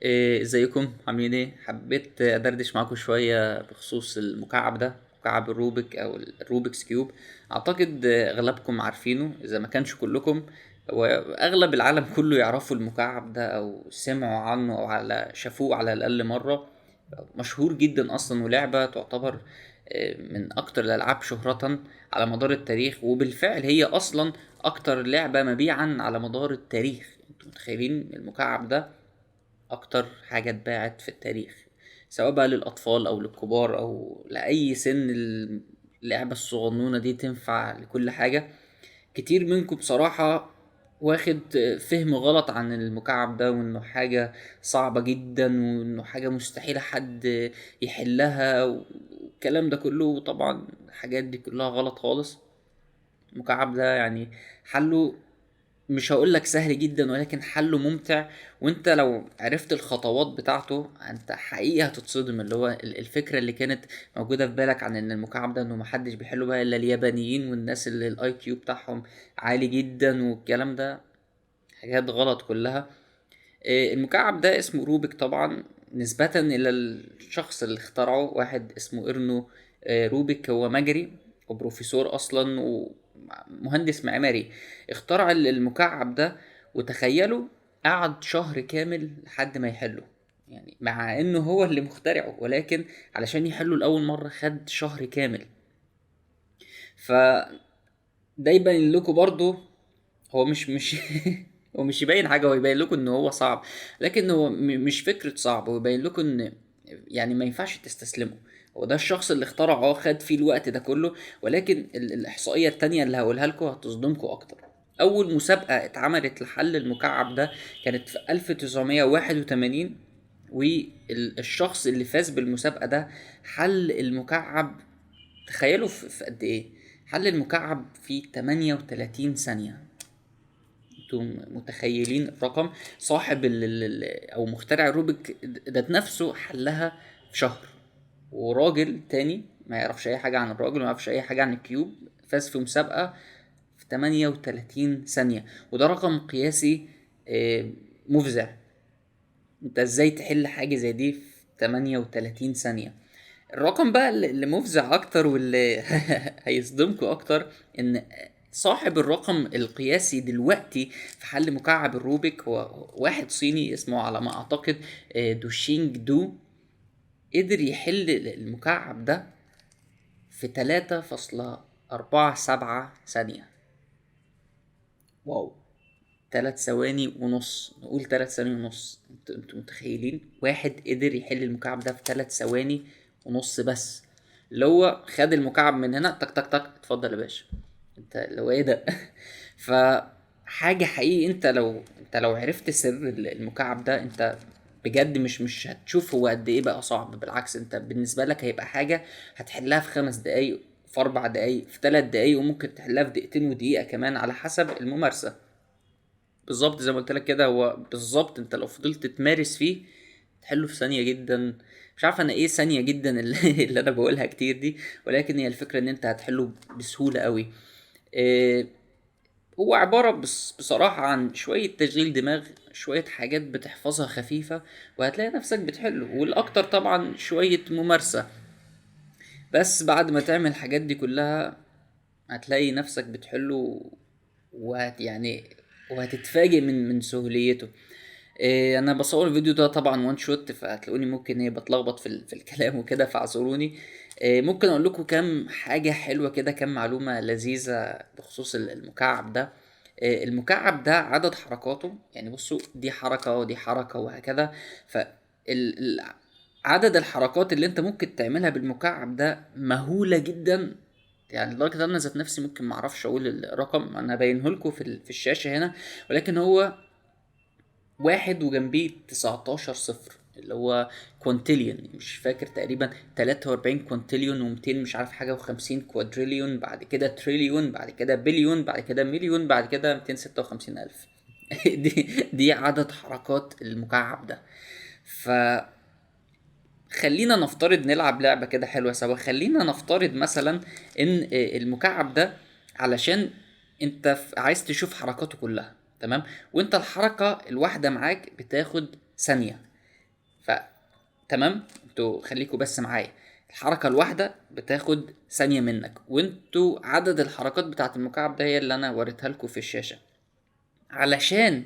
إيه، ازيكم عاملين ايه؟ حبيت ادردش معاكم شوية بخصوص المكعب ده، مكعب الروبيك او ال Rubik's Cube. اعتقد اغلبكم عارفينه، اذا ما كانش كلكم، واغلب العالم كله يعرفوا المكعب ده او سمعوا عنه او على شافوه على الاقل مره. مشهور جدا اصلا، ولعبه تعتبر من اكتر الالعاب شهره على مدار التاريخ، وبالفعل هي اصلا اكتر لعبه مبيعا على مدار التاريخ. انتوا متخيلين المكعب ده اكتر حاجة اتباعت في التاريخ، سواء بقى للاطفال او للكبار او لاي سن. اللعبة الصغنونة دي تنفع لكل حاجة. كتير منكم بصراحة واخد فهم غلط عن المكعب ده، وانه حاجة صعبة جدا، وانه حاجة مستحيلة حد يحلها، والكلام ده كله. وطبعا الحاجات دي كلها غلط خالص. المكعب ده يعني حله مش هقول لك سهل جدا، ولكن حله ممتع، وانت لو عرفت الخطوات بتاعته انت حقيقي هتتصدم. اللي هو الفكرة اللي كانت موجودة في بالك عن ان المكعب ده انه محدش بيحله بقى الا اليابانيين والناس اللي ال IQ بتاعهم عالي جدا والكلام ده، حاجات غلط كلها. المكعب ده اسمه روبيك طبعا نسبة الى الشخص اللي اخترعه، واحد اسمه ارنو روبيك. هو مجري وبروفيسور اصلا ومهندس معماري، اخترع المكعب ده. وتخيلوا قعد شهر كامل لحد ما يحله، يعني مع انه هو اللي مخترعه، ولكن علشان يحله لاول مرة خد شهر كامل. ف ده يبين لكم برضو هو مش هو مش يبين حاجة، هو يبين لكم ان هو صعب، لكن هو مش فكرة صعب، هو يبين لكم ان ما ينفعش تستسلموا. هو ده الشخص اللي اخترعه، خد فيه الوقت ده كله، ولكن الإحصائية التانية اللي هقولها لكم هتصدمكم أكتر. أول مسابقة اتعملت لحل المكعب ده كانت في 1981، والشخص اللي فاز بالمسابقة ده حل المكعب، تخيلوا في قد إيه؟ حل المكعب في 38 ثانية. انتم متخيلين الرقم؟ صاحب او مخترع الروبيك ذات نفسه حلها في شهر، وراجل تاني ما يعرفش اي حاجة عن الراجل وما يعرفش اي حاجة عن ال cube فاز في مسابقة في 38 ثانية، وده رقم قياسي مفزع. انت ازاي تحل حاجة زي دي في 38 ثانية؟ الرقم بقى اللي مفزع اكتر واللي هيصدمكوا اكتر، ان صاحب الرقم القياسي دلوقتي في حل مكعب الروبيك هو واحد صيني اسمه على ما اعتقد دوشينج دو، قدر يحل المكعب ده في 3.47 ثانية. واو، 3 ثواني ونص، نقول 3 ثواني ونص. انتوا متخيلين واحد قدر يحل المكعب ده في 3 ثواني ونص بس؟ اللي هو خد المكعب من هنا تك تك تك، اتفضل يا باشا. انت اللي هو ايه ده؟ فحاجة حقيقي انت لو عرفت سر المكعب ده انت بجد مش هتشوف هو قد ايه بقى صعب، بالعكس انت بالنسبة لك هيبقى حاجة هتحلها في 5 دقايق، في 4 دقايق، في 3 دقايق، وممكن تحلها في دقيقتين ودقيقة كمان على حسب الممارسة. بالظبط زي ما قلت لك كده، هو بالظبط انت لو فضلت تمارس فيه تحله في ثانية جدا. مش عارف انا ايه ثانية جدا اللي انا بقولها كتير دي، ولكن هي الفكرة ان انت هتحله بسهولة قوي. هو عبارة بصراحة عن شوية تشغيل دماغ، شوية حاجات بتحفظها خفيفة وهتلاقي نفسك بتحله، والأكتر طبعا شوية ممارسة. بس بعد ما تعمل الحاجات دي كلها هتلاقي نفسك بتحله، وهتتفاجئ من سهوليته. انا بصور الفيديو ده طبعا one shot، فهتلاقوني ممكن بتلخبط في الكلام وكده، فاعذروني. ممكن اقول لكم كام حاجة حلوة كده، كام معلومة لذيذة بخصوص المكعب ده. المكعب ده عدد حركاته، بصوا دي حركة ودي حركة وهكذا، عدد الحركات اللي انت ممكن تعملها بالمكعب ده مهولة جدا، لدرجة ان انا ذات نفسي ممكن ما اعرفش اقول الرقم، انا باينة لكم في الشاشة هنا، ولكن هو 1 وجنبيه 19 صفر اللي هو quintillion، مش فاكر تقريبا تلاتة وأربعين quintillion ومتين مش عارف حاجة وخمسين quadrillion، بعد كده تريليون، بعد كده بليون، بعد كده مليون، بعد كده 256 ألف. دي عدد حركات المكعب ده. ف خلينا نفترض نلعب لعبة كده حلوة سوا. خلينا نفترض مثلا إن المكعب ده علشان أنت عايز تشوف حركاته كلها، تمام؟ وأنت الحركة الواحدة معاك بتاخد ثانية. فتمام، انتوا خليكوا بس معايا. الحركة الواحدة بتاخد ثانية منك، وانتوا عدد الحركات بتاعت المكعب ده هي اللي انا وريتها لكم في الشاشة. علشان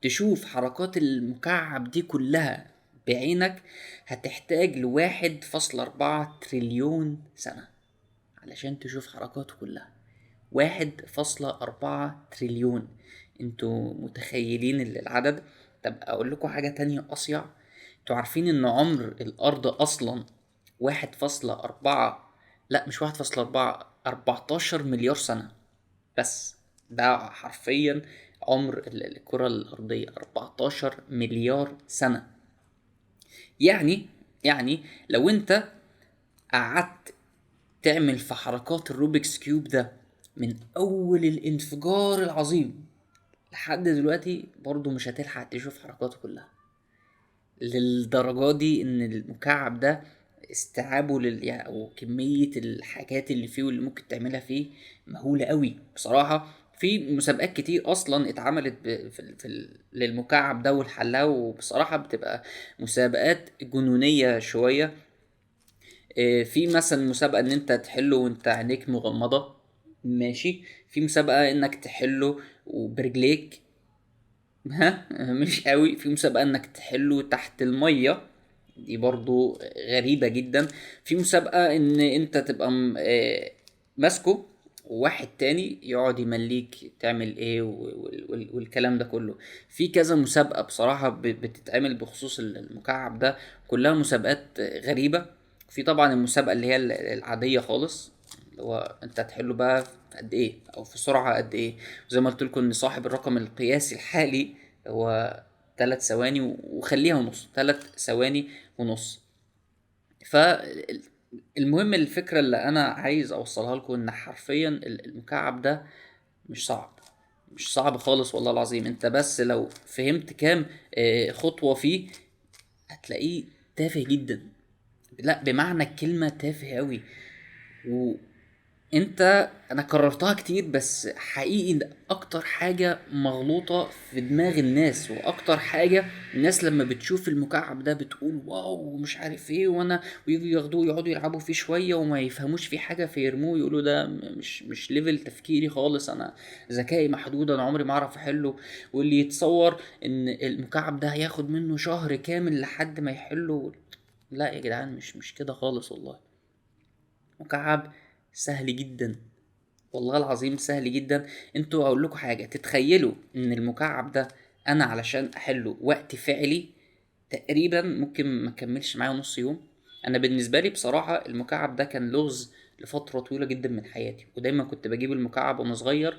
تشوف حركات المكعب دي كلها بعينك هتحتاج ل1.4 تريليون سنة علشان تشوف حركاته كلها. 1.4 تريليون، انتوا متخيلين العدد؟ طب اقول لكم حاجة تانية اصيع. انتوا عارفين ان عمر الارض اصلا 1.4، لا مش 1.4، 14 مليار سنة بس. ده حرفيا عمر الكرة الأرضية 14 مليار سنة. يعني لو انت قعدت تعمل في حركات ال Rubik's Cube ده من أول الانفجار العظيم لحد دلوقتي برضو مش هتلحق تشوف حركاته كلها. للدرجة دي ان المكعب ده استيعابه يعني او كمية الحاجات اللي فيه واللي ممكن تعملها فيه مهولة قوي بصراحة. في مسابقات كتير اصلا اتعملت للمكعب ده والحلاوة، وبصراحة بتبقى مسابقات جنونية شوية. في مثلا مسابقة ان انت تحله وانت عينيك مغمضة، ماشي. في مسابقة انك تحله وبرجليك، ها مش قوي. في مسابقة انك تحله تحت المية، دي برضو غريبة جدا. في مسابقة ان انت تبقى ماسكه وواحد تاني يقعد يمليك تعمل ايه والكلام ده كله. في كذا مسابقة بصراحة بتتعمل بخصوص المكعب ده، كلها مسابقات غريبة. في طبعا المسابقة اللي هي العادية خالص، اللي هو انت هتحله بقى في قد ايه او في سرعة قد ايه. زي ما قلت لكم ان صاحب الرقم القياسي الحالي هو 3 ثواني وخليها ونص، 3 ثواني ونص. فالمهم الفكرة اللي انا عايز اوصلها لكم ان حرفيا المكعب ده مش صعب، مش صعب خالص والله العظيم. انت بس لو فهمت كام خطوة فيه هتلاقيه تافه جدا، لا بمعنى الكلمة تافه قوي. وانت انا كررتها كتير بس حقيقي ده اكتر حاجة مغلوطة في دماغ الناس، واكتر حاجة الناس لما بتشوف المكعب ده بتقول واو ومش عارف ايه، ويجوا ياخدوه يقعدوا يلعبوا فيه شوية وما يفهموش فيه حاجة فيرموه، يقولوا ده مش level تفكيري خالص، انا ذكائي محدود، انا عمري ما اعرف احله. واللي يتصور ان المكعب ده هياخد منه شهر كامل لحد ما يحله، لا يا جدعان مش كده خالص والله. مكعب سهل جدا والله العظيم، سهل جدا. انتوا اقول لكم حاجة، تتخيلوا ان المكعب ده انا علشان احله وقت فعلي تقريبا ممكن ما اكملش معايا نص يوم. انا بالنسبة لي بصراحة المكعب ده كان لغز لفترة طويلة جدا من حياتي، ودايما كنت بجيب المكعب وانا صغير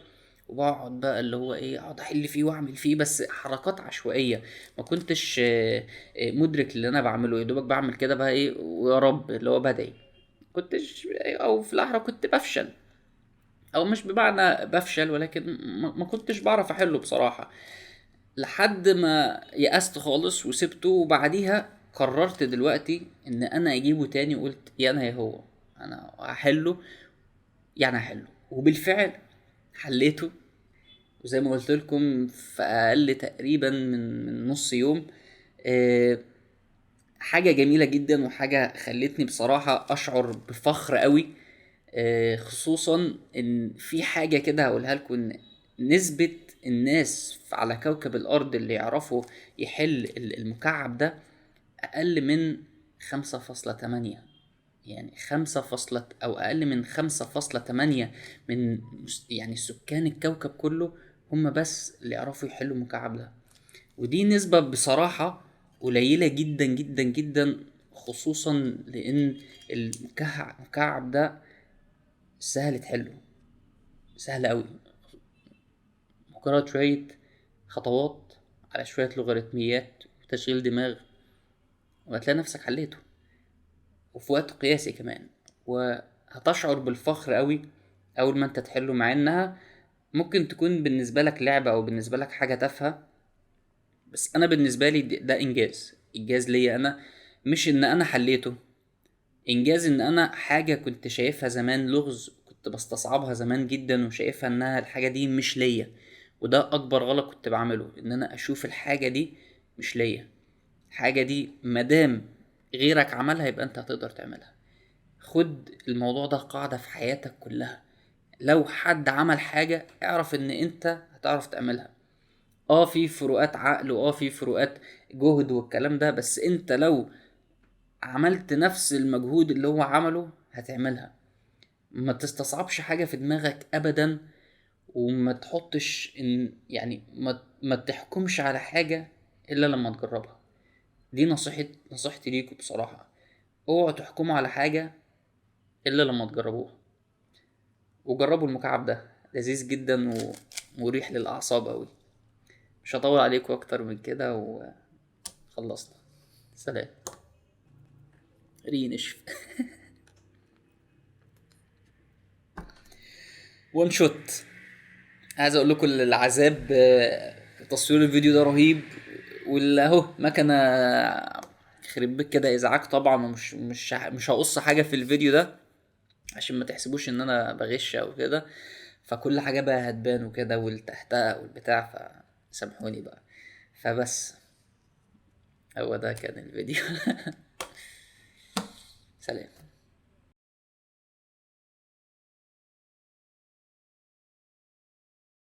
وبقعد بقى اللي هو ايه، اقعد احل فيه واعمل فيه بس حركات عشوائية، ما كنتش مدرك اللي انا بعمله، يا دوبك بعمل كده بقى ايه ويا رب اللي هو بدعي، كنتش او في الاحرى كنت بفشل، او مش بمعنى بفشل ولكن ما كنتش بعرف احله بصراحة، لحد ما يأست خالص وسبته. وبعديها قررت دلوقتي ان انا اجيبه تاني، وقلت يا انا يا هو، انا هحله يعني هحله، وبالفعل حليته. وزي ما قلت لكم في اقل تقريبا من نص يوم. حاجة جميلة جدا، وحاجة خلتني بصراحة اشعر بفخر قوي، خصوصا ان في حاجة كده هقولها لكم، ان نسبة الناس على كوكب الارض اللي يعرفوا يحل المكعب ده اقل من 5.8، يعني خمسة فاصلة او اقل من 5.8 من سكان الكوكب كله هم بس اللي يعرفوا يحلوا المكعب ده. ودي نسبة بصراحة قليلة جدا جدا جدا، خصوصا لان المكعب ده سهل تحله، سهل قوي، مجرد شوية خطوات على شوية لوغاريتميات وتشغيل دماغ وهتلاقي نفسك حليته، وفي وقت قياسي كمان. وهتشعر بالفخر قوي اول ما انت تحله، مع انها ممكن تكون بالنسبة لك لعبة او بالنسبة لك حاجة تافهة، بس انا بالنسبة لي ده انجاز، انجاز ليا انا، مش ان انا حليته، انجاز ان انا حاجة كنت شايفها زمان لغز، كنت بستصعبها زمان جدا وشايفها انها الحاجة دي مش ليا، وده اكبر غلط كنت بعمله، ان انا اشوف الحاجة دي مش ليا. الحاجة دي مادام غيرك عملها يبقى انت هتقدر تعملها. خد الموضوع ده قاعدة في حياتك كلها، لو حد عمل حاجة اعرف ان انت هتعرف تعملها. في فروقات عقل في فروقات جهد والكلام ده، بس انت لو عملت نفس المجهود اللي هو عمله هتعملها. ما تستصعبش حاجة في دماغك ابدا، وما تحطش ان يعني ما تحكمش على حاجة الا لما تجربها. دي نصيحتي ليكم بصراحة، اوعوا تحكموا على حاجة الا لما تجربوها. وجربوا المكعب ده، لذيذ جدا ومريح للاعصاب قوي. مش هطول عليكم اكتر من كده وخلصنا. سلام. رينش one shot. عايز اقول لكم العذاب في تصوير الفيديو ده رهيب، واللي اهو مكنه خرب بيت كده ازعاج طبعا، ومش مش مش هقص حاجة في الفيديو ده عشان ما تحسبوش ان انا بغش او كده، فكل حاجة بقى هتبان وكده والتحتها والبتاع، فسامحوني بقى. فبس هو ده كان الفيديو. سلام.